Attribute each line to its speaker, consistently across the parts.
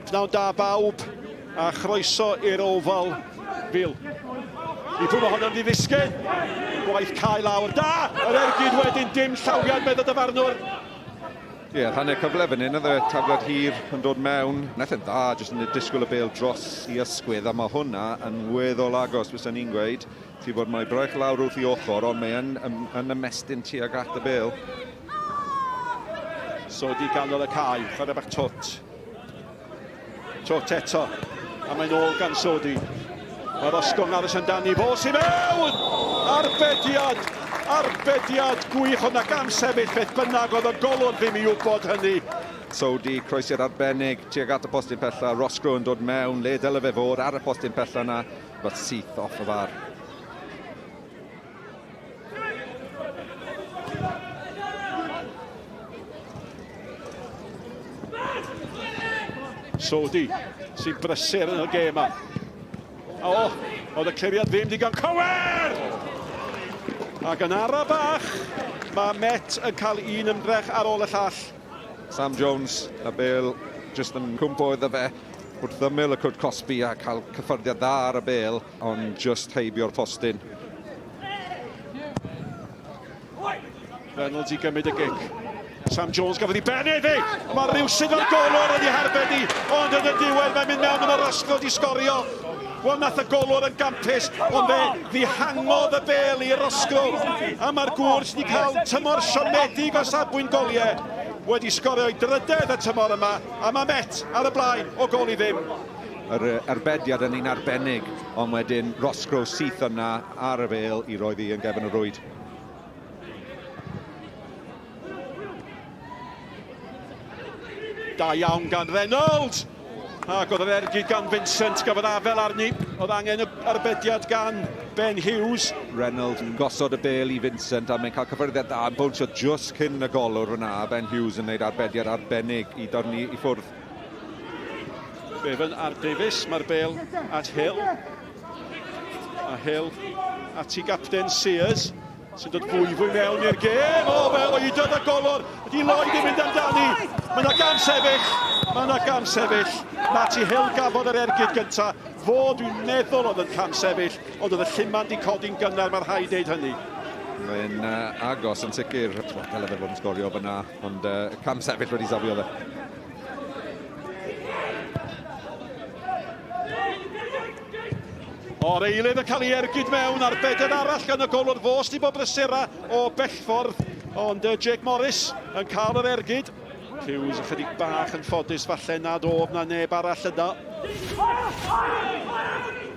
Speaker 1: Pnawn da bawb, a chroeso i'r Oval. Fil. I pwy mae hon yn ddisgyn? Gwaith cael lawr. Da! Yr ergyd wedyn, dim llawiad, meddwl dyfarnwr.
Speaker 2: Ie, yeah, hanner cyfle fan hyn, oedd y tafliad hir yn dod mewn. Nath e'n dda, jyst yn disgwyl y bêl dros i ysgwydd, a mae hwnna yn weddol agos, fysa ni'n gweud. Ti'n bod mae braich lawr wrth i ochr, ond mae yn, yn, yn ymestyn tuag at y bêl.
Speaker 1: So di ganol y cae, chwarae bach twt. Twt eto, a mae'n ôl gan Sodi. Mae'r osgong aros amdani, fo sy'n mewn! Arbediad! Arbediad gwych, ond na gam sefyll beth bynnag, oedd y golwr ddim i wybod hynny.
Speaker 2: Sodi, croesiad arbennig tuag at y postyn pella, Roscrow yn dod mewn, le dyle fe fod ar y postyn pella yna, but syth off y far.
Speaker 1: Sodi sy'n brysur yn y gêm yma. O, oedd y cliriad ddim digon cywir! Ac yn ara bach, mae Met yn cael un ymdrech ar ôl y llall.
Speaker 2: Sam Jones, y bel jyst yn cwmpo iddo fe wrth ymyl y cwrt cosbi a cael cyffyrddiad dda ar y bel, ond just heibio'r postyn.
Speaker 1: Reynolds i gymryd y gic. Sam Jones gafodd ei ben iddi! Mae rhywsut o'r golwr yn ei harbed i, ond yn y diwedd mae'n mynd mewn yn yr ysgol i sgorio. Wel, nath y golwr yn gampus, ond fe ddihangodd y bel i'r osgol. A mae'r gŵr sydd wedi cael tymor siomedig o safbwynt goliau wedi sgorio ei drydedd y tymor yma, a mae Met ar y blaen o gol i ddim.
Speaker 2: Yr arbediad yn un arbennig, ond wedyn Roscrow syth yna ar y bel i roi ddi yn gefn y rwyd.
Speaker 1: Da iawn gan Reynolds! Ac oedd yr ergyd gan Vincent gafodd afel arni. Oedd angen y arbediad gan Ben Hughes.
Speaker 2: Reynolds yn gosod y bel i Vincent a mae'n cael cyffyrddiad da yn bownsio just cyn y golwr fyna a Ben Hughes yn gwneud arbediad arbennig i dyrnu i ffwrdd.
Speaker 1: Bevan ar Davies, mae'r bel at Hill. A Hill at i gapten Sears, sy'n dod fwy fwy mewn i'r gêm. O, fe oedodd y golwr. Ydy Lloyd yn mynd amdani. Mae yna gam sefyll. Mae yna gam sefyll. Matty Hill gafodd yr ergyd gynta. Fo, dwi'n meddwl, oedd yn cam sefyll, ond oedd y lluman di codi'n gynnar, mae rhaid deud hynny.
Speaker 2: Mae'n uh, agos yn sicr. Dyle fe fod yn sgorio fyna, ond uh, cam sefyll wedi safio fe.
Speaker 1: O'r eilydd yn cael ei ergyd mewn a'r bedydd arall gan y golwr fos di bod brysura o bellffordd, ond Jake Morris yn cael yr ergyd. Hughes ychydig bach yn ffodus falle nad oedd na neb arall yna.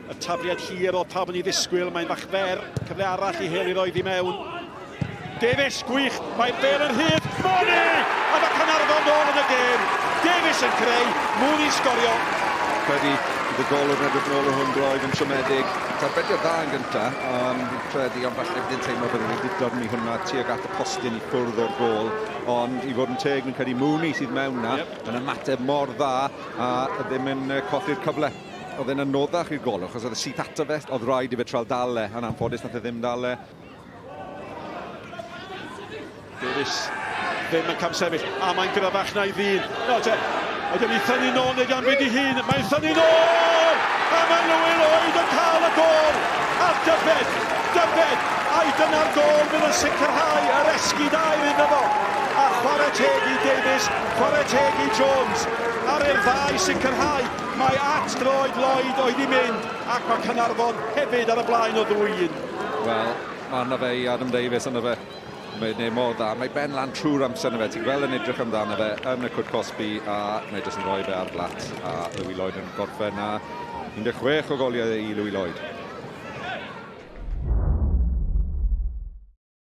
Speaker 1: Y tafliad hir oedd pawb yn ei ddisgwyl, mae'n fach fer, cyfle arall i Hill i roi i mewn. Davies, gwych, mae'r bêl yn rhydd, Mooney! A mae Caernarfon nôl yn y gêm. Davies yn creu, Mooney sgorio.
Speaker 2: Credu bydd y golwr yn edrych nôl ar hwn gloi yn siomedig. Tarbediad dda yn gynta, ond fi'n credu, ond falle bydd e'n teimlo bod e wedi dyrnu hwnna tuag at y postyn i ffwrdd o'r gôl. Ond i fod yn teg, fi'n credu Mooney sydd mewn na, yep. yn ymateb mor dda a ddim yn colli'r cyfle. Oedd e'n anoddach i'r golwr, achos oedd y syth ato fe, oedd rhaid i fe trael dal e, yn anffodus nath e ddim dal e.
Speaker 1: Davies ddim yn camsefyll, a mae'n gryfach na'i ddyn. No te, ydy o'n thynnu nôl neu gan fynd i hun, mae'n thynnu nôl! A mae Louis Lloyd yn cael y gôl! A Dyfed, Dyfed, ai dyna'r gôl fydd yn sicrhau yr esgid aur iddo fo! A chwarae teg i Davies, chwarae teg i Jones, ar i'r ddau sicrhau mae at droed Lloyd oedd i mynd, ac mae Caernarfon hefyd ar y blaen o ddwy un.
Speaker 2: Wel, mae arno fe i Adam Davies, arno fe. Mae'n neud mor dda. Mae ben lan trwy'r amser na fe. Ti'n gweld yn edrych amdano fe yn y cwrt cosbi a mae jyst yn rhoi fe ar blat. A Louis Lloyd yn gorffen a 16 o goliau i Louis Lloyd.